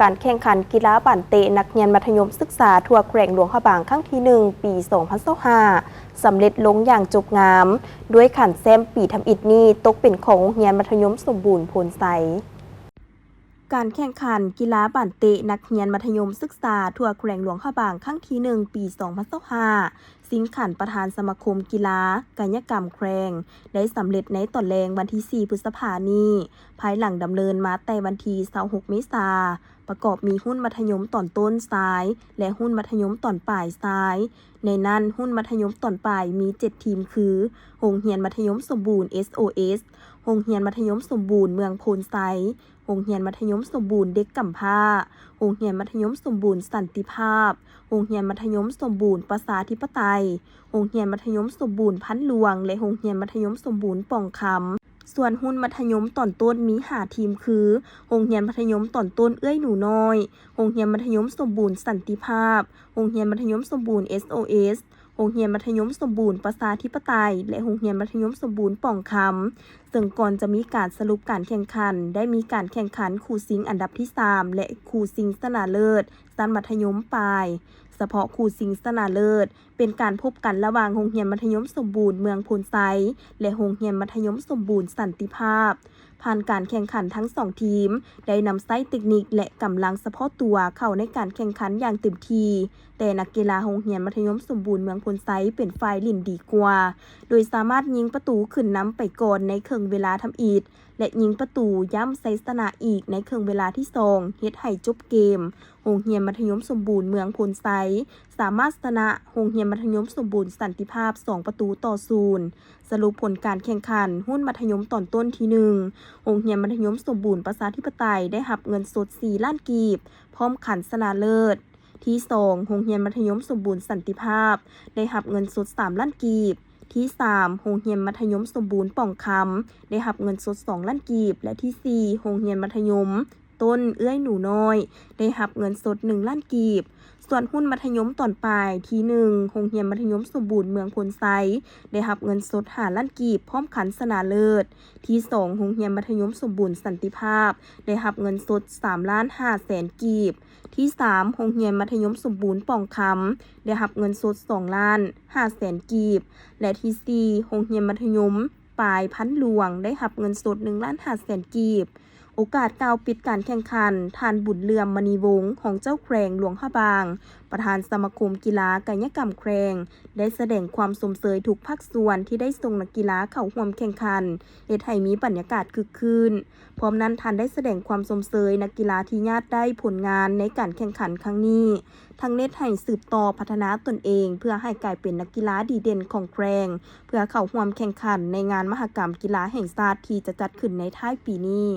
ການແຂ່ງຂັນກິລາບານເຕະນັກຮຽນມັດທະຍົມສຶກສາທົ່ວແຂວງຫຼວງພະບາງຄັ້ງທີໜຶ່ງ ປີສອງພັນຊາວຫ້າ ສຳເລັດລົງຢ່າງຈົບງາມ, ດ້ວຍຂັນແຊ້ມປີທຳອິດນີ້ຕົກເປັນຂອງໂຮງຮຽນມັດທະຍົມສົມບູນໂພນໄຊ. ການແຂ່ງຂັນກິລາບານເຕະນັກຮຽນມັດທະຍົມສຶກສາທົ່ວແຂວງຫຼວງພະບາງຄັ້ງທີໜຶ່ງ ປີສອງພັນຊາວຫ້າ ຊິງຂັນປະທານສະມາຄົມກິລາກາຍະກຳແຂວງ ໄດ້ສຳເລັດໃນຕອນແລງວັນທີສີ່ ພຶດສະພານີ້, ພາຍຫຼັງດຳເນີນມາແຕ່ວັນທີຊາວຫົກ ເມສາ, ປະກອບມີຮຸ່ນມັດທະຍົມຕອນຕົ້ນຊາຍ ແລະ ຮຸ່ນມັດທະຍົມຕອນປາຍຊາຍ. ໃນນັ້ນ, ຮຸ່ນມັດທະຍົມຕອນປາຍມີເຈັດທີມ ຄື ໂຮງຮຽນມັດທະຍົມສົມບູນ ເອສໂອເອສ, ໂຮງຮຽນມັດທະຍົມສົມບູນເມືອງໂພນໄຊ, ໂຮງຮຽນມັດທະຍົມສົມບູນເດັກກຳພ້າ, ໂຮງຮຽນມັດທະຍົມສົມບູນສັນຕິພາບ, ໂຮງຮຽນມັດທະຍົມສົມບູນປະຊາທິປະໄຕ, ໂຮງຮຽນມັດທະຍົມສົມບູນພັນຫຼວງ ແລະ ໂຮງຮຽນມັດທະຍົມສົມບູນປ່ອງຄຳ. ສ່ວນຮຸ່ນມັດທະຍົມຕອນຕົ້ນມີຫ້າທີມ ຄື ໂຮງຮຽນມັດທະຍົມຕອນຕົ້ນເອື້ອຍໜູນ້ອຍ, ໂຮງຮຽນມັດທະຍົມສົມບູນສັນຕິພາບ, ໂຮງຮຽນມັດທະຍົມສົມບູນ ເອສໂອເອສ, ໂຮງຮຽນມັດທະຍົມສົມບູນປະຊາທິປະໄຕ ແລະ ໂຮງຮຽນມັດທະຍົມສົມບູນປ່ອງຄຳ, ເຊິ່ງກ່ອນຈະມີການສະຫຼຸບການແຂ່ງຂັນ ໄດ້ມີການແຂ່ງຂັນຄູ່ຊິງອັນດັບທີສາມ ແລະ ຄູ່ຊິງຊະນະເລີດຊັ້ນມັດທະຍົມປາຍ. ສະເພາະຄູ່ຊິງຊະນະເລີດ ເປັນການພົບກັນລະຫວ່າງໂຮງຮຽນມັດທະຍົມສົມບູນເມືອງໂພນໄຊ ແລະ ໂຮງຮຽນມັດທະຍົມສົມບູນສັນຕິພາບ. ຜ່ານການແຂ່ງຂັນ, ທັງສອງທີມໄດ້ນຳໃຊ້ເຕັກນິກ ແລະ ກຳລັງສະເພາະຕົວເຂົ້າໃນການແຂ່ງຂັນຢ່າງເຕັມທີ່, ແຕ່ນັກກິລາໂຮງຮຽນມັດທະຍົມສົມບູນເມືອງໂພນໄຊເປັນຝ່າຍຫຼິ້ນດີກວ່າ, ໂດຍສາມາດຍິງປະຕູຂຶ້ນນຳໄປກ່ອນໃນເຄິ່ງເວລາທຳອິດ ແລະ ຍິງປະຕູຢ້ຳໄຊຊະນະອີກໃນເຄິ່ງເວລາທີສອງ, ເຮັດໃຫ້ຈົບເກມ ໂຮງຮຽນມັດທະຍົມສົມບູນເມືອງໂພນໄຊ ສາມາດຊະນະໂຮງຮຽນມັດທະຍົມສົມບູນສັນຕິພາບສອງປະຕູຕໍ່ສູນ. ສະຫຼຸບຜົນການແຂ່ງຂັນ, ຮຸ່ນມັດທະຍົມຕອນຕົ້ນທີໜຶ່ງ ໂຮງຮຽນມັດທະຍົມສົມບູນປະຊາທິປະໄຕ ໄດ້ຮັບເງິນສົດສີ່ລ້ານກີບ ພ້ອມຂັນຊະນະເລີດ. ທີສອງ ໂຮງຮຽນມັດທະຍົມສົມບູນສັນຕິພາບ ໄດ້ຮັບເງິນສົດສາມລ້ານກີບ. ທີສາມ ໂຮງຮຽນມັດທະຍົມສົມບູນປ່ອງຄຳ ໄດ້ຮັບເງິນສົດສອງລ້ານກີບ ແລະ ທີສີ່ ໂຮງຮຽນມັດທະຍົມ ຕົ້ນເອື້ອຍໜູນ້ອຍ ໄດ້ຮັບເງິນສົດໜຶ່ງລ້ານກີບ. ສ່ວນຮຸ່ນມັດທະຍົມຕອນປາຍ ທີໜຶ່ງ ໂຮງຮຽນມັດທະຍົມສົມບູນເມືອງໂພນໄຊ ໄດ້ຮັບເງິນສົດຫ້າລ້ານກີບ ພ້ອມຂັນຊະນະເລີດ. ທີສອງ ໂຮງຮຽນມັດທະຍົມສົມບູນສັນຕິພາບ ໄດ້ຮັບເງິນສົດສາມລ້ານຫ້າແສນກີບ. ທີສາມ ໂຮງຮຽນມັດທະຍົມສົມບູນປ່ອງຄຳ ໄດ້ຮັບເງິນສົດສອງລ້ານຫ້າແສນກີບ ແລະ ທີສີ່ ໂຮງຮຽນມັດທະຍົມປາຍພັນຫຼວງ ໄດ້ຮັບເງິນສົດໜຶ່ງລ້ານຫ້າແສນກີບ. ໂອກາດກ່າວປິດການແຂ່ງຂັນ, ທ່ານ ບຸນເຫຼື້ອມ ມະນີວົງ ຮອງເຈົ້າແຂວງຫຼວງພະບາງ ປະທານສະມາຄົມກິລາກາຍະກຳແຂວງ ໄດ້ສະແດງຄວາມຊົມເຊີຍທຸກພາກສ່ວນທີ່ໄດ້ສົ່ງນັກກິລາເຂົ້າຮ່ວມແຂ່ງຂັນ, ເຮັດໃຫ້ມີບັນຍາກາດຄຶກຄື້ນ. ພ້ອມນັ້ນ, ທ່ານໄດ້ສະແດງຄວາມຊົມເຊີຍນັກກິລາທີ່ຍາດໄດ້ຜົນງານໃນການແຂ່ງຂັນຄັ້ງນີ້, ທັງເຮັດໃຫ້ສືບຕໍ່ພັດທະນາຕົນເອງ ເພື່ອໃຫ້ກາຍເປັນນັກກິລາດີເດັ່ນຂອງແຂວງ, ເພື່ອເຂົ້າຮ່ວມແຂ່ງຂັນໃນງານມະຫະກຳກິລາແຫ່ງຊາດທີ່ຈະຈັດຂຶ້ນໃນທ້າຍປີນີ້.